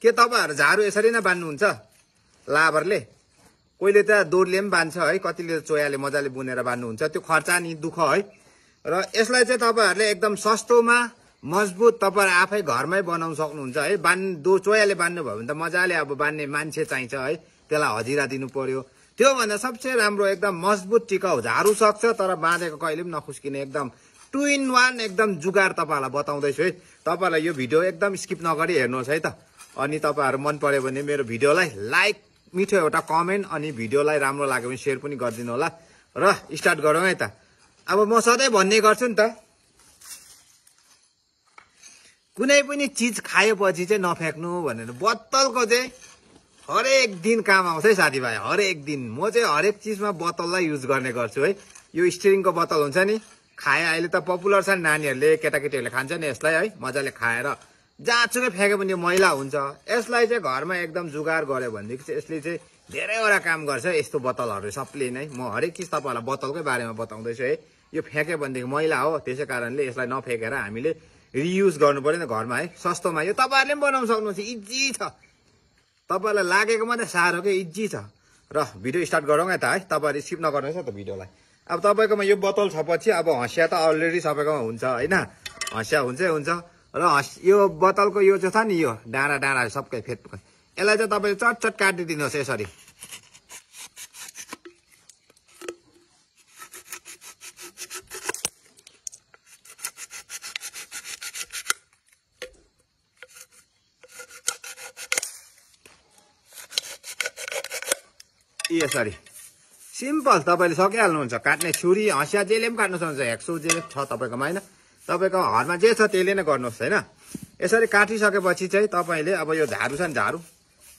के तपाईहरु झाडु यसरी नै बान्नुहुन्छ लाबरले? कोहीले त दोरले पनि बान्छ है, कतिले चोयाले मजाले बुनेर बान्नुहुन्छ। त्यो खर्चा नि दुःख है। र यसलाई चाहिँ तपाईहरुले एकदम सस्तोमा मजबुत तपाईहरु आफै घरमै बनाउन सक्नुहुन्छ है। चोयाले बान्नु भयो भने त मजाले अब बान्ने मान्छे चाहिन्छ है, त्यसलाई हजिरा दिनु पर्यो। त्यो भन्दा सबसे राम्रो एकदम मजबुत टिकाउ झाडु सक्छ तर बाँधेको कहिले पनि नखुस्किने एकदम 2 in 1 एकदम जुगाड तपाईहरुलाई बताउँदैछु है। तपाईहरुलाई यो भिडियो एकदम स्किप नगरी हेर्नुहोस् है त। अनि तपाईहरु मन पर्यो भने मेरो भिडियोलाई लाइक, मिठो एउटा कमेन्ट अनि भिडियोलाई राम्रो लाग्यो भने शेयर पनि गरिदिनु होला। र स्टार्ट गरौँ है त। अब म सधैँ भन्ने गर्छु नि त, कुनै पनि चीज खाएपछि चाहिँ नफ्याक्नु भनेर। बोतलको चाहिँ हरेक दिन काम आउँछ है साथीभाइ, हरेक दिन। म चाहिँ हरेक चीजमा बोतललाई युज गर्ने गर्छु है। यो स्टिरिङको बोतल हुन्छ नि, खाए अहिले त पपुलर छ, नानीहरूले केटाकेटीहरूले खान्छ नि यसलाई है। मजाले खाएर जहाँसुकै फ्याँक्यो भने यो मैला हुन्छ। यसलाई चाहिँ घरमा एकदम जुगाड गर्यो भनेदेखि चाहिँ यसले चाहिँ धेरैवटा काम गर्छ यस्तो बोतलहरू सबले नै। म हरेक चीज तपाईहरुलाई बोतलकै बारेमा बताउँदैछु है। यो फ्याँक्यो भनेदेखि मैला हो, त्यसै कारणले यसलाई नफ्याँकेर हामीले रियुज गर्नु पर्यो नि घरमा है, सस्तोमा। यो तपाईहरुले पनि बनाउन सक्नुहुन्छ, इजी छ। तपाईहरुलाई लागेको मात्रै साह्रो के, इजी छ। र भिडियो स्टार्ट गरौँ है त है। तपाईहरु स्किप नगर्नुहोस् है त भिडियोलाई। अब तपाईकोमा यो बोतल छ पछि अब हँसिया त अलरेडी सबैकोमा हुन्छ हैन, हँसिया हुन्छै हुन्छ। र यो बोतलको यो चाहिँ छ नि, यो डाँडा डाँडा सबकै फेद, यसलाई चाहिँ तपाईले चटचट काटिदिनुहोस् यसरी। यसरी सिम्पल तपाईले सकिहाल्नुहुन्छ। काट्ने छुरी, हँसिया जेले पनि काट्न सक्नुहुन्छ, हेक्सो जे छ तपाईकोमा हैन। तपाईको घरमा जे छ त्यसले नै गर्नुहोस् हैन। यसरी काटिसकेपछि चाहिँ तपाईले अब यो झाडु छ नि, झाडु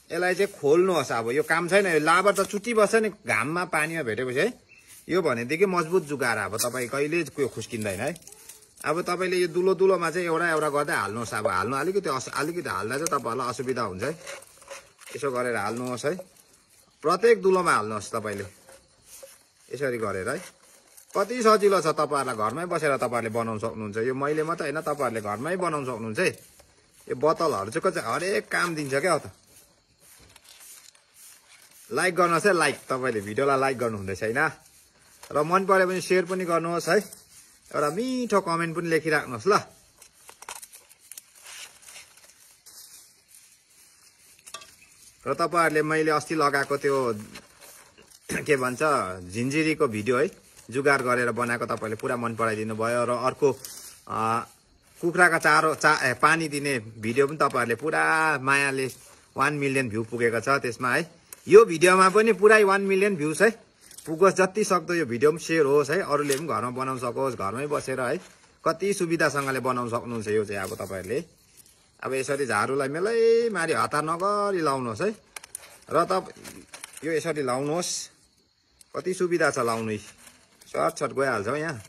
यसलाई चाहिँ खोल्नुहोस्। अब यो काम छैन, यो लाबर त चुटिबस्छ नि घाममा पानीमा भेटेपछि है। यो भनेदेखि मजबुत जुगाएर अब तपाई कहिले त्यो खुस्किँदैन है। अब तपाईले यो दुलो दुलोमा चाहिँ एउटा एउटा गर्दै हाल्नुहोस्। अब हाल्नु अलिकति हाल्दा चाहिँ तपाईहरुलाई असुविधा हुन्छ है। यसो गरेर हाल्नुहोस् है, प्रत्येक दुलोमा हाल्नुहोस् तपाईले यसरी गरेर है। कति सजिलो छ, तपाईहरुलाई घरमै बसेर तपाईहरुले बनाउन सक्नुहुन्छ। यो मैले मात्रै हैन, तपाईहरुले घरमै बनाउन सक्नुहुन्छ है। यो बोतलहरु चाहिँ हरेक काम दिन्छ क्या हो त। लाइक गर्नुहोस् है, लाइक। तपाईले भिडियोलाई लाइक गर्नु हुँदैछ हैन। र मन पर्यो भने शेयर पनि गर्नुहोस् है। एउटा मिठो कमेन्ट पनि लेखिराख्नुहोस् ल। र तपाईहरुले मैले अस्ति लगाएको त्यो के भन्छ झिन्जिरीको भिडियो है, जुगाड गरेर बनाएको, तपाईले पुरा मन पराइदिनु भयो। र अर्को कुखुराका पानी दिने भिडियो पनि तपाईहरुले पुरा मायाले 1 मिलियन भ्यू पुगेको छ त्यसमा है। यो भिडियोमा पनि पुरै 1 मिलियन भ्यूज है पुगोस्। जति सक्दो यो भिडियो पनि शेयर होस् है, अरूले पनि घरमा बनाउन सकोस्, घरमै बसेर है। कति सुविधासँगले बनाउन सक्नुहुन्छ यो चाहिँ अब तपाईहरुले। अब यसरी झाडुलाई मेलै मारी हतार नगरी लाउनुहोस् है। र यो यसरी लाउनुहोस्, कति सुविधा छ लाउनै, सर्ट गइहाल्छ हो यहाँ।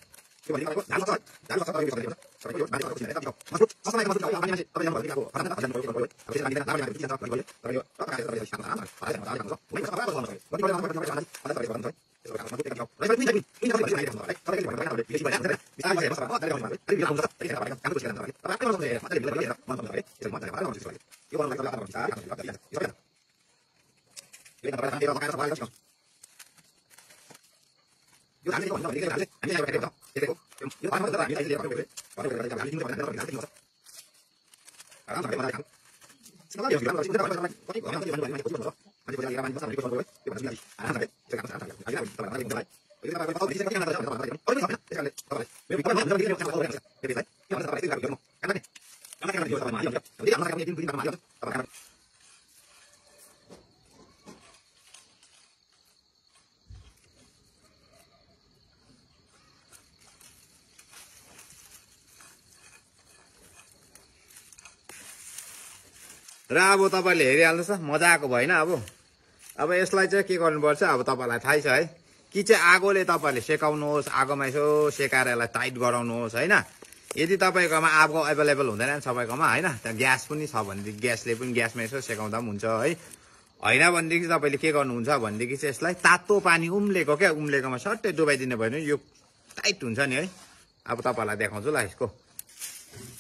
र अब तपाईले हेरिहाल्नुस् त, मजाको भएन। अब यसलाई चाहिँ के गर्नुपर्छ अब तपाईलाई थाहै छ है। कि चाहिँ आगोले तपाईले सेकाउनुहोस्, आगोमा यसो सेकाएर यसलाई टाइट गराउनुहोस् हैन। यदि तपाईकोमा आगो अवेलेबल हुँदैन नि सबैकोमा हैन, त्यहाँ ग्यास पनि छ भनेदेखि ग्यासमा यसो सेकाउँदा पनि हुन्छ है। हैन भनेदेखि तपाईले के गर्नुहुन्छ भनेदेखि चाहिँ यसलाई तातो पानी उम्लेकोमा सट्टै डुबाइदिनु भयो भने यो टाइट हुन्छ नि है। अब तपाईलाई देखाउँछु ल यसको।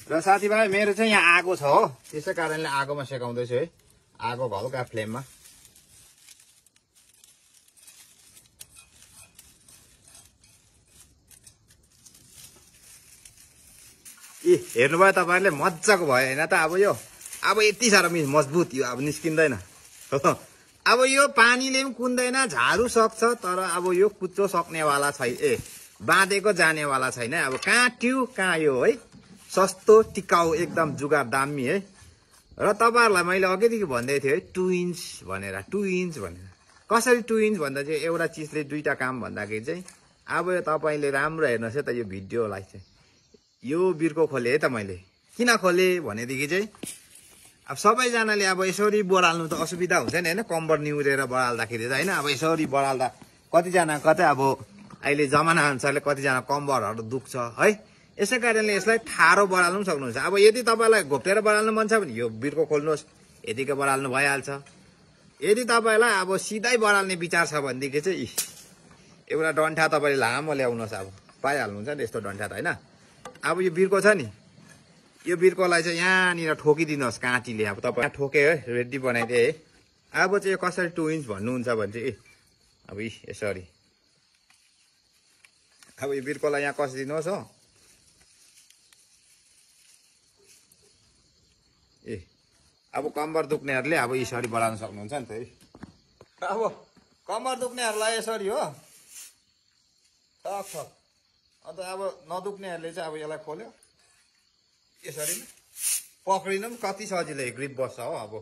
र साथीभाइ मेरो चाहिँ यहाँ आगो छ हो, त्यसै कारणले आगोमा सेकाउँदैछु है। आगो हल्का फ्लेममा हेर्नुभयो तपाईँहरूले मजाको भयो होइन त अब यो अब यति साह्रो मजबुत यो अब निस्किँदैन अब यो पानीले पनि कुन्दैन झाडु सक्छ तर अब यो कुच्चो सक्नेवाला छैन बाँधेको जानेवाला छैन अब कहाँ ट्यु कहाँ यो है सस्तो टिकाउ एकदम जुगाड दामी है र तपाईँहरूलाई मैले अघिदेखि भन्दै थिएँ है 2 इन्च भनेर 2 इन्च भनेर कसरी 2 इन्च भन्दा चाहिँ एउटा चिजले दुईटा काम भन्दाखेरि चाहिँ अब यो तपाईँले राम्रो हेर्नुहोस् है त यो भिडियोलाई चाहिँ यो बिर्को खोले है त मैले किन खोले भनेदेखि चाहिँ अब सबैजनाले अब यसरी बढाल्नु त असुविधा हुन्छ नि होइन कम्बर निहुरेर बढाल्दाखेरि चाहिँ होइन अब यसरी बढाल्दा कतिजना कतै अब अहिले जमाना अनुसारले कतिजना कम्बरहरू दुख्छ है यसै कारणले यसलाई ठाडो बढाल्नु पनि सक्नुहुन्छ अब यदि तपाईँलाई घोप्टेर बढाल्नु मन छ भने यो बिर्को खोल्नुहोस् यतिकै बढाल्नु भइहाल्छ यदि तपाईँलाई अब सिधै बढाल्ने विचार छ भनेदेखि चाहिँ एउटा डन्ठा तपाईँले लामो ल्याउनुहोस् अब पाइहाल्नुहुन्छ नि यस्तो डन्ठा त होइन अब यो बिर्को छ नि यो बिर्कोलाई चाहिँ यहाँनिर ठोकिदिनुहोस् काँटीले अब तपाईँ ठोके है रेडी बनाइदिए है अब चाहिँ यो कसरी 2 इन्च भन्नुहुन्छ भने चाहिँ अब यसरी अब यो बिर्कोलाई यहाँ कसिदिनुहोस् हो अब कम्बर दुख्नेहरूले अब यसरी बढाउन सक्नुहुन्छ नि त है अब कम्बर दुख्नेहरूलाई यसरी हो ठक अन्त अब नदुख्नेहरूले चाहिँ अब यसलाई खोल्यो यसरी पक्रिनु पनि कति सजिलो ग्रिप बस्छ हो अब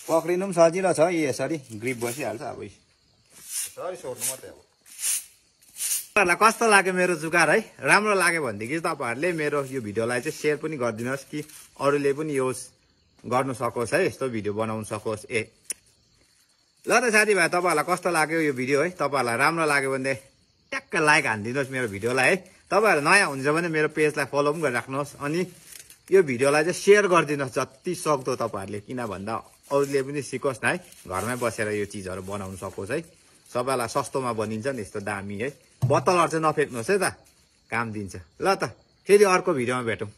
पक्रिनु पनि सजिलो छ यसरी ग्रिप बसिहाल्छ अब यसरी सोध्नु मात्रै अब तपाईँहरूलाई कस्तो लाग्यो मेरो जुगाड है राम्रो लाग्यो भनेदेखि तपाईँहरूले मेरो यो भिडियोलाई चाहिँ सेयर पनि गरिदिनुहोस् कि अरूले पनि युज गर्नु सकोस् है यस्तो भिडियो बनाउनु सकोस् ल त साथीभाइ तपाईँहरूलाई कस्तो लाग्यो यो भिडियो है तपाईँहरूलाई राम्रो लाग्यो भने ट्याक्क लाइक हानिदिनुहोस् मेरो भिडियोलाई है तपाईँहरू नयाँ हुन्छ भने मेरो पेजलाई फलो पनि गरिराख्नुहोस् अनि यो भिडियोलाई चाहिँ सेयर गरिदिनुहोस् जति सक्दो तपाईँहरूले किन भन्दा अरूले पनि सिकोस् न है घरमै बसेर यो चिजहरू बनाउनु सकोस् है सबैलाई सस्तोमा बनिन्छ नि यस्तो दामी है बोतलहरू चाहिँ नफेक्नुहोस् है त काम दिन्छ ल त फेरि अर्को भिडियोमा भेटौँ